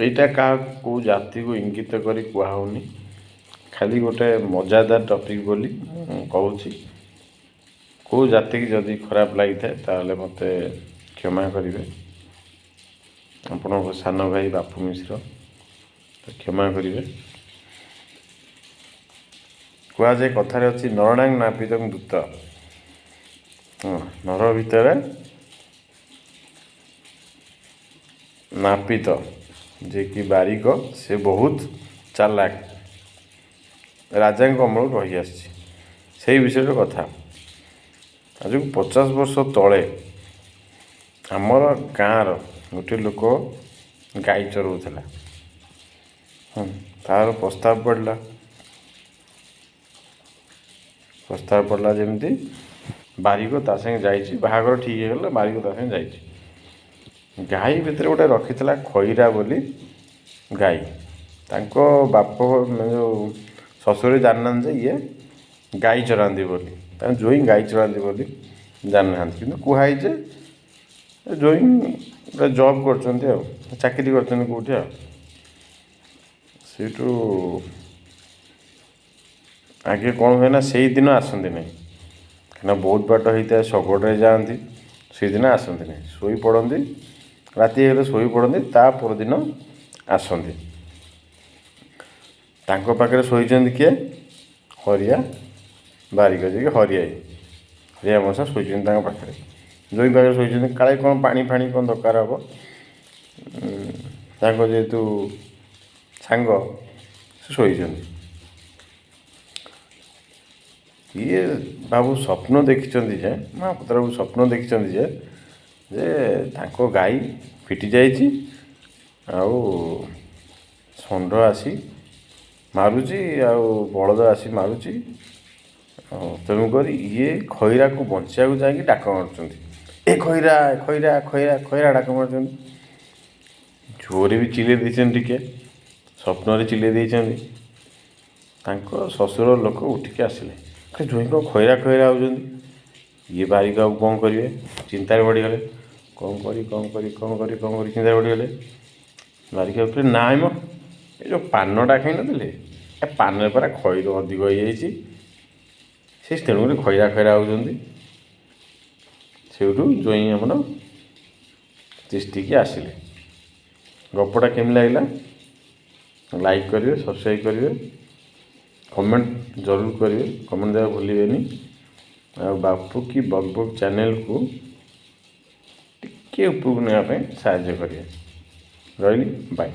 ଏଇଟା କାହା କେଉଁ ଜାତିକୁ ଇଙ୍ଗିତ କରି କୁହା ହେଉନି, ଖାଲି ଗୋଟେ ମଜାଦାର ଟପିକ୍ ବୋଲି ମୁଁ କହୁଛି। କେଉଁ ଜାତିକି ଯଦି ଖରାପ ଲାଗିଥାଏ, ତାହେଲେ ମୋତେ କ୍ଷମା କରିବେ। ଆପଣଙ୍କ ସାନ ଭାଇ ବାପୁ ମିଶ୍ର, ତ କ୍ଷମା କରିବେ। କୁହାଯାଏ, କଥାରେ ଅଛି, ନରଣାଂ ନାପିତଂ ଦୂତ। ହଁ, ନର ଭିତରେ ନାପିତ ଯିଏକି ବାରିକ, ସେ ବହୁତ ଚାଲାକ, ରାଜାଙ୍କ ଅମଳରୁ ରହିଆସିଛି। ସେଇ ବିଷୟରେ କଥା। ଆଜକୁ 50 ବର୍ଷ ତଳେ ଆମର ଗାଁର ଗୋଟିଏ ଲୋକ ଗାଈ ଚରାଉଥିଲା। ହଁ, ତାର ପ୍ରସ୍ତାବ ପଡ଼ିଲା। ପ୍ରସ୍ତାବ ପଡ଼ିଲା ଯେମିତି ବାରିକ ତା ସାଙ୍ଗେ ଯାଇଛି, ବାହାଘର ଠିକ୍ ହେଇଗଲା। ବାରିକ ତା ସାଙ୍ଗେ ଯାଇଛି। ଗାଈ ଭିତରେ ଗୋଟେ ରଖିଥିଲା ଖଇରା ବୋଲି ଗାଈ। ତାଙ୍କ ବାପ, ଯେଉଁ ଶ୍ୱଶୁର, ଜାଣିନାହାନ୍ତି ଯେ ଇଏ ଗାଈ ଚରାନ୍ତି ବୋଲି। ତାଙ୍କ ଜୋଇଁ ଗାଈ ଚରାନ୍ତି ବୋଲି ଜାଣିନାହାନ୍ତି, କିନ୍ତୁ କୁହା ହେଇଛି ଯେ ଜୋଇଁ ଗୋଟେ ଜବ୍ କରୁଛନ୍ତି ଆଉ ଚାକିରି କରିଛନ୍ତି କେଉଁଠି। ଆଉ ସେଇଠୁ ଆଗେ କ'ଣ ହୁଏ ନା, ସେଇଦିନ ଆସନ୍ତି ନାହିଁ, କାହିଁକିନା ବହୁତ ବାଟ ହେଇଥାଏ, ଶଗଡ଼ରେ ଯାଆନ୍ତି। ସେଇଦିନ ଆସନ୍ତି ନାହିଁ, ଶୋଇପଡ଼ନ୍ତି। ରାତି ହେଇଗଲେ ଶୋଇପଡ଼ନ୍ତି, ତା ପରଦିନ ଆସନ୍ତି। ତାଙ୍କ ପାଖରେ ଶୋଇଛନ୍ତି କିଏ? ହରିଆ ବାରିକ, ଯିଏକି ହରିଆଇ ହରିଆ ମଶା ଶୋଇଛନ୍ତି ତାଙ୍କ ପାଖରେ, ଜୋଇଁ ପାଖରେ ଶୋଇଛନ୍ତି। କାଳେ କ'ଣ ପାଣି ଫାଣି କ'ଣ ଦରକାର ହେବ, ତାଙ୍କ ଯେହେତୁ ସାଙ୍ଗ, ସେ ଶୋଇଛନ୍ତି। ଇଏ ବାବୁ ସ୍ୱପ୍ନ ଦେଖିଛନ୍ତି ଯେ, ମହାପାତ୍ର ବାବୁ ସ୍ୱପ୍ନ ଦେଖିଛନ୍ତି ଯେ ତାଙ୍କ ଗାଈ ଫିଟି ଯାଇଛି ଆଉ ଷଣ୍ଢ ଆସି ମାରୁଛି ଆଉ ବଳଦ ଆସି ମାରୁଛି। ଆଉ ତେଣୁକରି ଇଏ ଖଇରାକୁ ବଞ୍ଚିବାକୁ ଯାଇକି ଡାକ ମାରୁଛନ୍ତି, ଏ ଖଇରା, ଖଇରା, ଖଇରା, ଖଇରା ଡାକ ମାରୁଛନ୍ତି। ଜୋରେ ବି ଚିଲେଇ ଦେଇଛନ୍ତି ଟିକେ, ସ୍ୱପ୍ନରେ ଚିଲେଇ ଦେଇଛନ୍ତି। ତାଙ୍କ ଶ୍ୱଶୁର ଲୋକ ଉଠିକି ଆସିଲେ, ଜୋଇଁ କ'ଣ ଖଇରା ଖଇରା ହେଉଛନ୍ତି? ଇଏ ବାରିକ ଆଉ କ'ଣ କରିବେ, ଚିନ୍ତାରେ ପଡ଼ିଗଲେ। କ'ଣ କରି, କ'ଣ କରି, କ'ଣ କରି, କ'ଣ କରି, ଚିନ୍ତାରେ ପଡ଼ିଗଲେ। ବାରିକ କହିଲେ, ନାଇଁ ମ, ଏ ଯେଉଁ ପାନଟା ଖାଇନଥିଲେ, ଏ ପାନରେ ପରା ଖଇର ଅଧିକ ହେଇଯାଇଛି, ସେ ତେଣୁକରି ଖଇରା ଖଇରା ହେଉଛନ୍ତି। ସେଇଠୁ ଜୋଇଁ ଆମର ତିଷ୍ଠିକି ଆସିଲେ। ଗପଟା କେମିତି ଲାଗିଲା? ଲାଇକ୍ କରିବେ, ସବସ୍କ୍ରାଇବ୍ କରିବେ, କମେଣ୍ଟ ଜରୁର କରିବେ, କମେଣ୍ଟ ଦେବାକୁ ଭୁଲିବେନି। ଆଉ ବାପୁ କି ବକ୍ ବକ୍ ଚ୍ୟାନେଲକୁ ଟିକେ ଉପରକୁ ନେବା ପାଇଁ ସାହାଯ୍ୟ କରିବେ। ରହିଲି, ବାଏ।